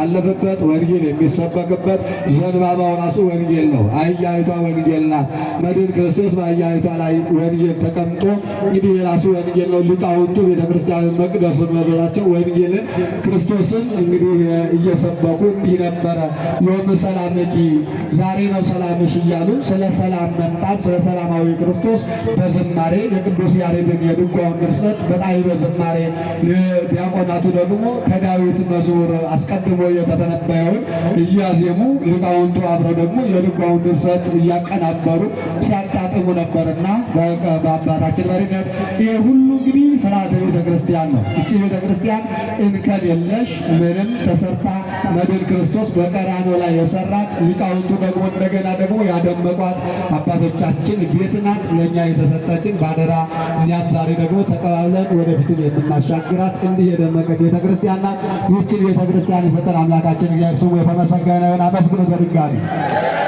የሚተላለፍበት፣ ወንጌል የሚሰበክበት፣ ዘንባባው ራሱ ወንጌል ነው። አህያይቷ ወንጌል ናት። መድን ክርስቶስ በአህያይቷ ላይ ወንጌል ተቀምጦ እንግዲህ የራሱ ወንጌል ነው። ሊቃውንቱ ቤተክርስቲያን መቅደሱን መኖራቸው ወንጌልን ክርስቶስን እንግዲህ እየሰበኩ እንዲህ ነበረ። ዮም ሰላምኪ፣ ዛሬ ነው ሰላምሽ እያሉ ስለ ሰላም መምጣት፣ ስለ ሰላማዊ ክርስቶስ በዝማሬ የቅዱስ ያሬድን የድጓውን ድርሰት በጣዕመ ዝማሬ፣ ዲያቆናቱ ደግሞ ከዳዊት መዝሙር አስቀድሞ የተተነበየውን እያዜሙ፣ ሊቃውንቱ አብረው ደግሞ የድጓውን ድርሰት እያቀናበሩ ሲያጣጥሙ ነበርና በአባታችን መሪነት ይህ ሁሉ እንግዲህ ስርዓተ ቤተ ክርስቲያን ነው። እቺ ቤተ ክርስቲያን እንከን የለሽ ምንም ተሰርታ መድን ክርስቶስ በቀራንዮ ላይ የሰራት፣ ሊቃውንቱ ደግሞ እንደገና ደግሞ ያደመቋት አባቶቻችን ቤት ናት። ለእኛ የተሰጠችን ባደራ እኛም ዛሬ ደግሞ ተቀባብለን ወደፊትም የምናሻግራት እንዲህ የደመቀች ቤተ ክርስቲያን ናት። ይህችን ቤተ ክርስቲያን የሰጠን አምላካችን እግዚአብሔር ስሙ የተመሰገነ ይሁን። አመስግኑት በድጋሚ፣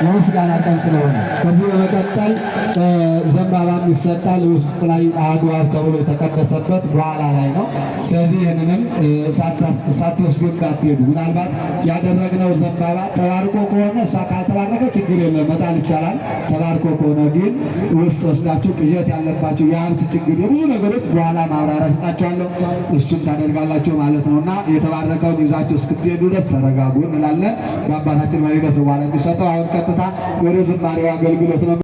የምስጋና ቀን ስለሆነ። ከዚህ በመቀጠል ዘንባባም ይሰጣል። ውስጥ ላይ አሐዱ አብ ተብሎ የተቀደሰበት በኋላ ላይ ነው። ስለዚህ ይህንንም ሳትወስዱ እንዳትሄዱ። ምናልባት ያደረግነው ዘንባባ ተባርኮ ከሆነ፣ እሷ ካልተባረከ ችግር የለም፣ መጣል ይቻላል። ተባርኮ ከሆነ ግን ውስጥ ወስዳችሁ ቅዠት ያለባችሁ፣ የሀብት ችግር፣ የብዙ ነገሮች በኋላ ማብራሪያ ሰጣችኋለሁ። እሱን ታደርጋላችሁ ማለት ነው እና የተባረከውን ይዛችሁ እስክትሄዱ ድረስ ተረጋጉ እንላለን። በአባታችን መሪነት በኋላ የሚሰጠው። አሁን ቀጥታ ወደ ዝማሬው አገልግሎት ነው።